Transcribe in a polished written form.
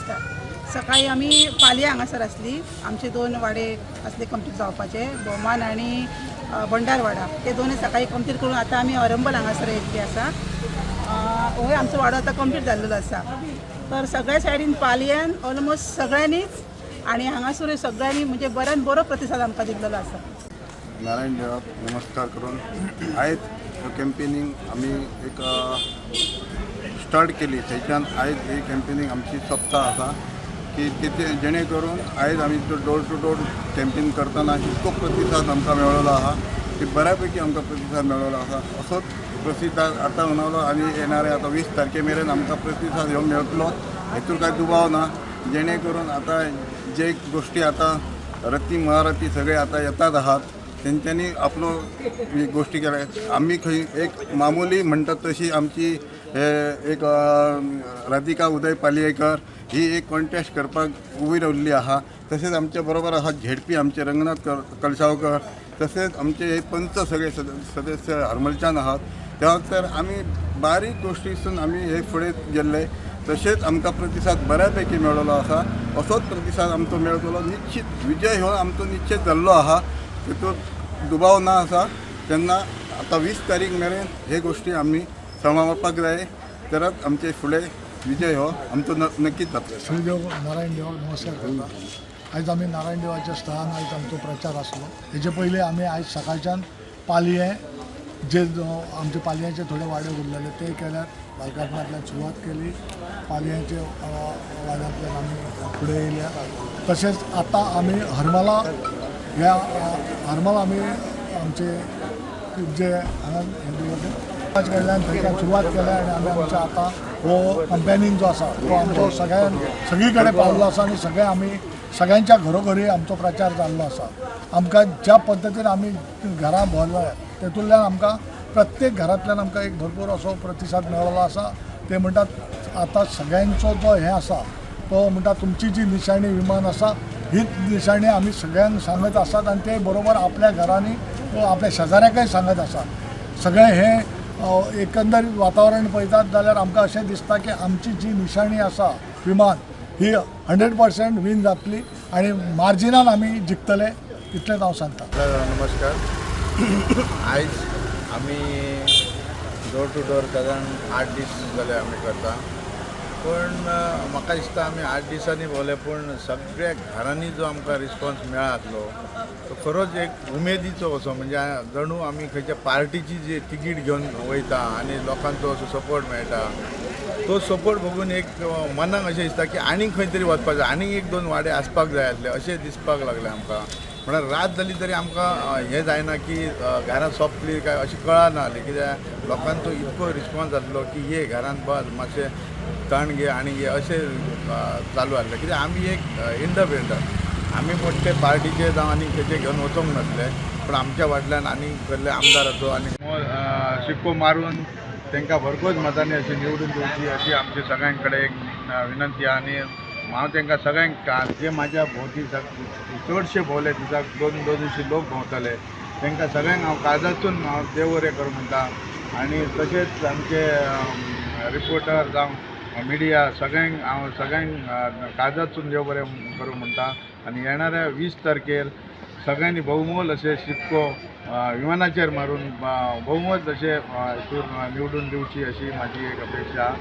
नमस्कार. सकाळी आमी पालया हांगासर आसली. आमचे दोन वाडे आसले कंप्लीट जावपाचे, भोवमान आनी भंडारवाडा, ते दोनूय सकाळी कंप्लीट करून आतां आमी अरंबल हांगासर येयल्ली आसा. होय आमचो वाडो आतां कंप्लीट जाल्लेलो आसा. तर सगळ्या सायडीन पालयान ऑलमोस्ट सगळ्यांनीच आनी हांगासरूय सगळ्यांनी म्हणजे बऱ्यान बरो प्रतिसाद आमकां दिल्लो आसा. नारायण देवाक नमस्कार करून आयज कॅम्पेनिंग आमी एक स्टार्ट केली. थंयच्यान आयज ही कॅम्पेनिंग आमची सोंपता आसा की तिथे जेणे करून आयज आमी तो डोर टू डोर कॅम्पेन करतना इतको प्रतिसाद आमकां मेळ्ळो आहा की बऱ्यापैकी आमकां प्रतिसाद मेळ्ळो आसा. असोच प्रतिसाद आतां उणावलो आनी येणारे आतां 20 तारखे मेरेन आमकां प्रतिसाद ह्यो मेळटलो हेतून कांय दुबाव ना. जेणे करून आतां जे गोष्टी आतां रती महारथी सगळे आतां येतात आहात, तेंच्यांनी आपलो ही गोष्टी केल्या. आमी खंय एक मामुली म्हणटात तशी आमची हे एक राधिका उदय पालयेकर ही एक कॉन्टेस्ट करपाक उबी रावल्ली आहा. तशेंच आमच्या बरोबर आहा झेडपी आमचे रंगनाथ कलशावकर, तशेंच आमचे हे पंच सगळे सदस्य हरमलच्यान आहात. त्या तर आमी बारीक गोष्टीसून आमी हे फुडें गेल्ले. तशेंच आमकां प्रतिसाद बऱ्यापैकी मेळ्ळो आसा. असोच प्रतिसाद आमचो मेळटलो. निश्चित विजय हो आमचो निश्चित जाल्लो आहा, तितूंत दुबाव ना आसा. तेन्ना आतां 20 तारीख मेरेन हे गोष्टी आमी सांबाळपाक जाय, तरच आमचे फुडें विजय हो आमचो नक्कीच जातलो. श्रीदेव नारायण देवाक नमस्कार करता. आयज आमी नारायण देवाच्या स्थळान आयज आमचो प्रचार आसलो. हेजे पयलीं आमी आयज सकाळच्यान पालयें जे आमचे पालयेचे थोडे वाडे उरलेले ते केल्यात. बालकाटनांतल्यान सुरवात केली, पालयेचे वाड्यांतल्यान आमी फुडें येयल्या. तशेंच आतां आमी हरमला ह्या हरमला आमी आमचे जे हांगा हें दवरलें कडल्यान थंयच्यान सुरवात केल्या आनी आमी आमच्या आतां हो कंपेनींग जो आसा तो आमचो सगळ्यां सगळी कडेन पावल्लो आसा आनी सगळे आमी सगळ्यांच्या घरोघरी आमचो प्रचार जाल्लो आसा. आमकां ज्या पद्दतीन आमी घरां भरल्या तेतूंतल्यान आमकां प्रत्येक घरांतल्यान आमकां एक भरपूर असो प्रतिसाद मेळ्ळो आसा. ते म्हणटात आतां सगळ्यांचो जो हें आसा तो म्हणटा तुमची जी निशाणी विमान आसा हीच निशाणी आमी सगळ्यांक सांगत आसात आनी ते बरोबर आपल्या घरांनी आपल्या शेजाऱ्याकय सांगत आसात. सगळें हें एकंदरीत वातावरण पळयतात जाल्यार आमकां अशें दिसता की आमची जी निशाणी आसा विमान ही 100% वीन जातली आनी मार्जिनान आमी जिखतले, इतलेंच हांव सांगता. नमस्कार. आयज आमी डोर टू डोर सादारण 8 दीस जाले आमी करता, पूण म्हाका दिसता आमी 8 दिसांनी भोंवले, पूण सगळ्या घरांनी जो आमकां रिस्पॉन्स मेळातलो तो खरोच एक उमेदीचो असो, म्हणजे जणू आमी खंयच्या पार्टीची जी तिकीट घेवन वयता आनी लोकांचो असो सपोर्ट मेळटा, तो सपोर्ट बघून एक मनाक अशें दिसता की आनीक खंय तरी वचपाक जाय, आनीक एक दोन वाडे आसपाक जाय आसले अशें दिसपाक लागलें आमकां. म्हणल्यार रात जाली तरी आमकां हें जायना की घरां सोंपली काय अशें कळना जालें, कित्याक लोकांचो इतको रिस्पॉन्स जातलो की ये घरांत बस, मातशें ताण घे आनी घे अशें चालू आसलें. कित्याक आमी एक इंडिपेंडंट, आमी मोठे पार्टीचे जावं आनी खंयचे घेवन वचोंक नासले, पूण आमच्या फाटल्यान आनी कसले आमदाराचो आनी शिक्को मारून तांकां भरघोस मतांनी अशी निवडून दिवची अशी आमची सगळ्यां कडेन एक विनंती. आनी हांव तांकां सगळ्यांक जे म्हाज्या भोंवती चडशे भोंवले, दिसाक 200-200 लोक भोंवताले, तांकां सगळ्यांक हांव काळजातून हांव देव बरें करूं म्हणटा. आनी तशेंच आमचे रिपोर्टर जावं मिडिया सगळ्यांक हांव सगळ्यांक काळजातसून देव बरें करूं म्हणटा. आनी येणाऱ्या 20 तारखेर सगळ्यांनी बहुमोल अशें शिक्को विमानाचेर मारून बहुमत अशें हितून निवडून दिवची अशी म्हाजी एक अपेक्षा.